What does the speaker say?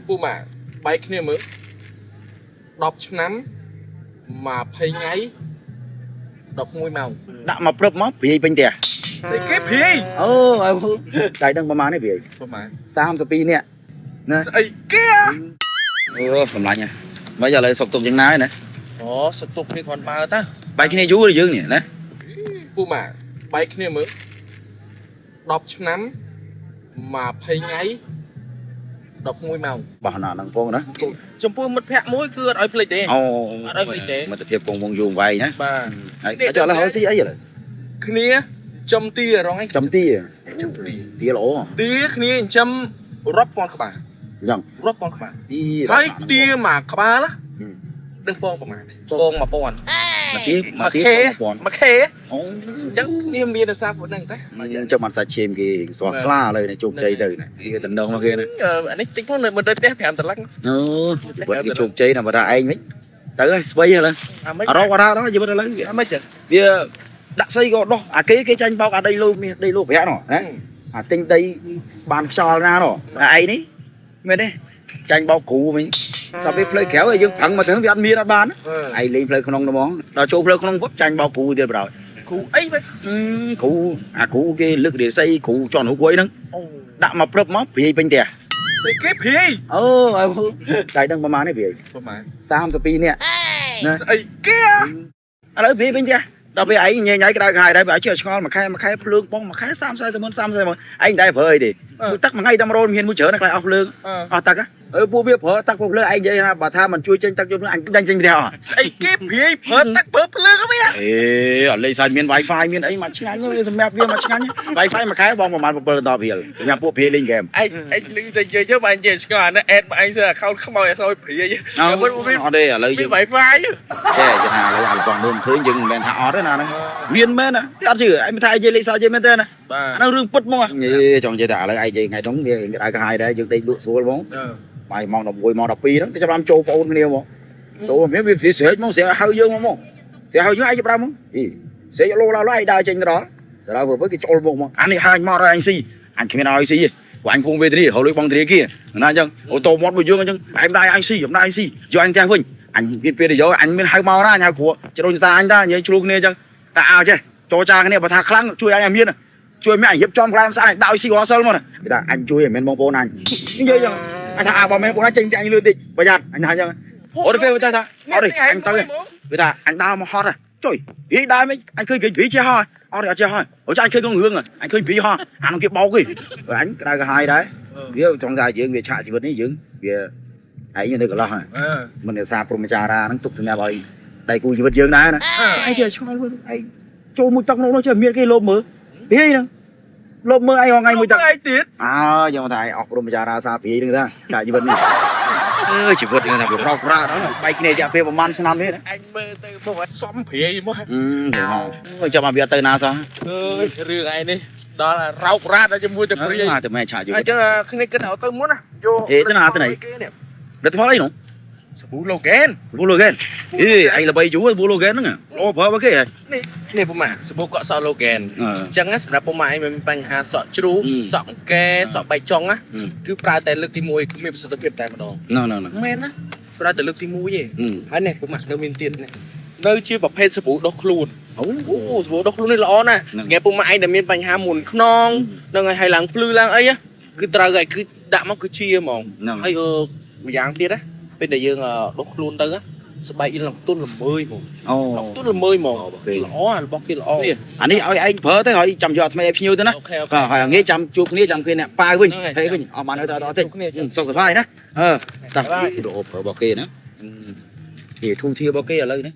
ពូម៉ាបែកគ្នាមើល10ឆ្នាំ20ថ្ងៃ11ម៉ោង ដាក់មកព្រឹបមកព្រាយពេញផ្ទះ ស្អីគេព្រាយ អូឲ្យតែដឹងប្រហែលនេះព្រាយ ប្រហែល 32នាក់ណា ស្អីគេ អូសម្លាញ់ហ៎មិនឥឡូវសុកទុកយ៉ាងណាហើយណា អូសុកទុកគ្នាគ្រាន់បើតា បែកគ្នាយូរយើងនេះណា ពូម៉ាបែកគ្នាមើល10ឆ្នាំ20ថ្ងៃ11ម៉ោង បោះណាហ្នឹងផងណា ចំពោះមិត្តភក្តិមួយគឺអត់ឲ្យភ្លេចទេ អូ អត់ឲ្យភ្លេចទេ មិត្តភាពគង់វងយូរវែងណា បាទ ហើយចុះឥឡូវហើយស៊ីអីឥឡូវ គ្នាចំទារងឯង ចំទា ចំទា ទាល្អ ទាគ្នាចិញ្ចឹមរាប់ពាន់ក្បាល អញ្ចឹង រាប់ពាន់ក្បាល ទា ហើយទាមួយក្បាលណាដឹងពងប្រហែលពង1000 មកទាមកទា ខេ 1000 មួយខេ អូ អញ្ចឹងគ្នាមានដោយសារពួកហ្នឹងតែ យើងចាំអត់សាច់ឈាមគេស្វាខ្លាឥឡូវនេះជោគជ័យទៅណាគេតំណងមកគេណា អានេះតិចផងនៅមិនដល់ផ្ទះ5តឡឹង អូគាត់គេជោគជ័យណាបើថាឯងវិញទៅហើយស្វ័យឥឡូវ អាម៉េច អរោគអរ៉ាដល់ជីវិតឥឡូវវា អាម៉េចចឹង វាដាក់ស្អីក៏ដោះអាគេគេចាញ់បោកអាដីលូមាសដីលូប្រាក់នោះណាអាទិញដីបានខ្យល់ណានោះអាឯងនេះមែនទេចាញ់បោកគ្រូវិញដល់ពេលផ្លូវក្រៅយើងប្រឹងមកទៅវាអត់មានអត់បានឯងលេងផ្លូវក្នុងទៅហ្មងដល់ចូលផ្លូវក្នុងពុបចាញ់បោកគ្រូទៀតប្រោយ គ្រូអីវិញ គ្រូអាគ្រូគេលើករាសីគ្រូជន់រូបអីហ្នឹង អូ ដាក់មកព្រឹបមកព្រាយពេញផ្ទះ ស្អីគេព្រាយ អូឲ្យតែដឹងប្រហែលនេះព្រាយ ប្រហែល 32នាក់ណា ស្អីគេ ឥឡូវព្រាយពេញផ្ទះដល់ពេលឯងញ៉ៃញ៉ៃក្តៅក្រហាយដែរបើឯងជឿឆ្ងល់មួយខែមួយខែភ្លើងបងមួយខែ30 40ម៉ឺន30ម៉ឺនឯងដែរប្រើអីទេមួយទឹកមួយថ្ងៃតែ100មានមួយច្រើនខ្លាចអស់ភ្លើងអស់ទឹកអើពួកវាប្រើទឹកពួកភ្លើងឯងនិយាយថាបើថាមិនជួយចេញទឹកជួយភ្លើងអញដាញ់ចេញផ្ទះអស់ ស្អីគេព្រាយប្រើទឹកប្រើភ្លើងហ្នឹង អេអត់លេងសាច់មាន Wi-Fi មានអីមកឆ្ងាញ់សម្រាប់វាមកឆ្ងាញ់ Wi-Fi មួយខែបងប្រហែល7ដល់រៀលសម្រាប់ពួកព្រាយលេងហ្គេម ឯងឯងលឺតែនិយាយទៅបើនិយាយឆ្ងល់អានេះអេតមកឯងសើ account ខ្មោចឲ្យព្រាយ អត់ទេឥឡូវ មាន យើង Wi-Fi ចេះគេថាឥឡូវអារបស់មើលឃើញយើងមិនមែនថាអត់ទេណាហ្នឹងមានមែនណាអត់ជឿឯងមិនថាឯងនិយាយលេខសើចមែនទេណា បាទ អានោះរឿងពិតហ្មងយេចង់និយាយថាឥឡូវឯងនិយាយថ្ងៃហ្នឹងវាក្តៅក្រហាយដែរយើងដេកលក់ស្រួលហ្មងបាយម៉ោង11ម៉ោង12ហ្នឹងគេចាប់បានចូលប្អូនគ្នាហ្មងចូលមានវាស្រែកហ្មងស្រែកហៅយើងហ្មងស្រែកហៅយើងឯងចាប់បានហ្មងអីស្រែកលោឡាលោឯងដើរចេញទៅដល់ទៅដល់ព្រោះគេចូលមកហ្មងអានេះហើយមកដល់ឯងស៊ីអញគ្មានឲ្យស៊ីទេព្រោះអញពងវេទនីរហូតលុយបងធនាគារណាអញ្ចឹងអូតូមាត់មួយយើងអញ្ចឹងឯងដែរអញស៊ីខ្ញុំដែរអញស៊ីយកអញផ្ទះវិញអញមានពេលទៅយកអញមានហៅមកណាអញហៅគ្រូជ្រុញតាអញតានិយាយឆ្លោះគ្នាអញ្ចឹងតែអើចេះចរចាគ្នាបើថាខ្លាំងជួយអញឲ្យមានជួយមានអញរៀបចំខ្លាំងស្អាតដាក់ឲ្យស៊ីរស់សិលមកណាគេថាអញជួយឲ្យមិនបងប្អូនអញនិយាយអញ្ចឹងអញថាអើបងមែនបងអញចេញតែអញលឿនតិចប្រយ័ត្នអញថាអញ្ចឹងអូទៅពេលថាអត់ទេអញទៅវាថាអញដើរមកហត់ចុយវាដើរមិនអញឃើញគេវាចេះហោះអត់ទេអត់ចេះហោះអូចាអញឃើញក្នុងរឿងអញឃើញវាហោះអានោះគេបោកគេអញក្តៅក្រហាយដែរវាចង់ថាយើងវាឆាកជីវិតនេះយើងវាឯងនៅកន្លោះមិនរក្សាព្រមចារាហ្នឹងទុកសម្រាប់ឲ្យដៃគូជីវិតយើងដែរណាឯងចេះឆ្ងល់មើលឯងចូលមួយទឹកនោះចេះមានគេលោបមើលពីហ្នឹងលោបមើលឯងថ្ងៃមួយទឹក ឯងទៀត អើយើងថាឯងអស់ព្រមចារាសាព្រាយហ្នឹងតាឆាកជីវិតនេះអឺជីវិតហ្នឹងថាវារកប្រាក់ដល់បែកគ្នារយៈពេលប្រហែលឆ្នាំនេះណា អញមើលទៅមកឲ្យសំព្រាយមក អឺចាំមកវាទៅណាសោះ អើយរឿងឯងនេះដល់រោករ៉ាត់ដល់ជាមួយទៅព្រាយ តែមែនឆាកជីវិត អញ្ចឹងគ្នាគិតឲ្យទៅមុនណាយក អេទៅណាទៅណី គេនេះ រត់ផលអីនោះ សាប៊ូឡូហ្គេន ប៊ូឡូហ្គេនអេឯងល្បីយូរប៊ូឡូហ្គេនហ្នឹងអូប្រើមកគេហ៎ នេះនេះពុំម៉ាសាប៊ូកក់សក់ឡូហ្គេនអញ្ចឹងណាសម្រាប់ពុំម៉ាឯងមានបញ្ហាសក់ជ្រុះសក់អង្គែសក់បែកចុងណាគឺប្រើតែលើកទី1គឺមានប្រសិទ្ធភាពតែម្ដង ណ៎ណ៎ណ៎ មែនណាប្រើតែលើកទី1ទេហើយនេះពុំម៉ានៅមានទៀតនេះនៅជាប្រភេទសាប៊ូដុសខ្លួន អូ អូសាប៊ូដុសខ្លួននេះល្អណាស់សម្រាប់ពុំម៉ាឯងដែលមានបញ្ហាមុនខ្នងនឹងឲ្យហើយឡើងភ្លឺឡើងអីគឺត្រូវហើយគឺដាក់មកគឺជាហ្មងហើយអឺម្យ៉ាងទៀតណាពេលដែលយើងដុសខ្លួនទៅស្បែកយើងឡើងទន់ល្មើយហ្មង អូ ឡើងទន់ល្មើយហ្មងល្អរបស់គេល្អ នេះអានេះឲ្យឯងប្រើទៅហើយចាំយកអាថ្មីឲ្យភ្ញៀវទៅណា OK OK ហើយងាយចាំជួបគ្នាចាំគ្នាអ្នកប៉ាវវិញហើយវិញអត់បានឲ្យទៅអត់ទេសុខសប្បាយណាអឺតាអូប្រើរបស់គេណានេះធូធារបស់គេឥឡូវណា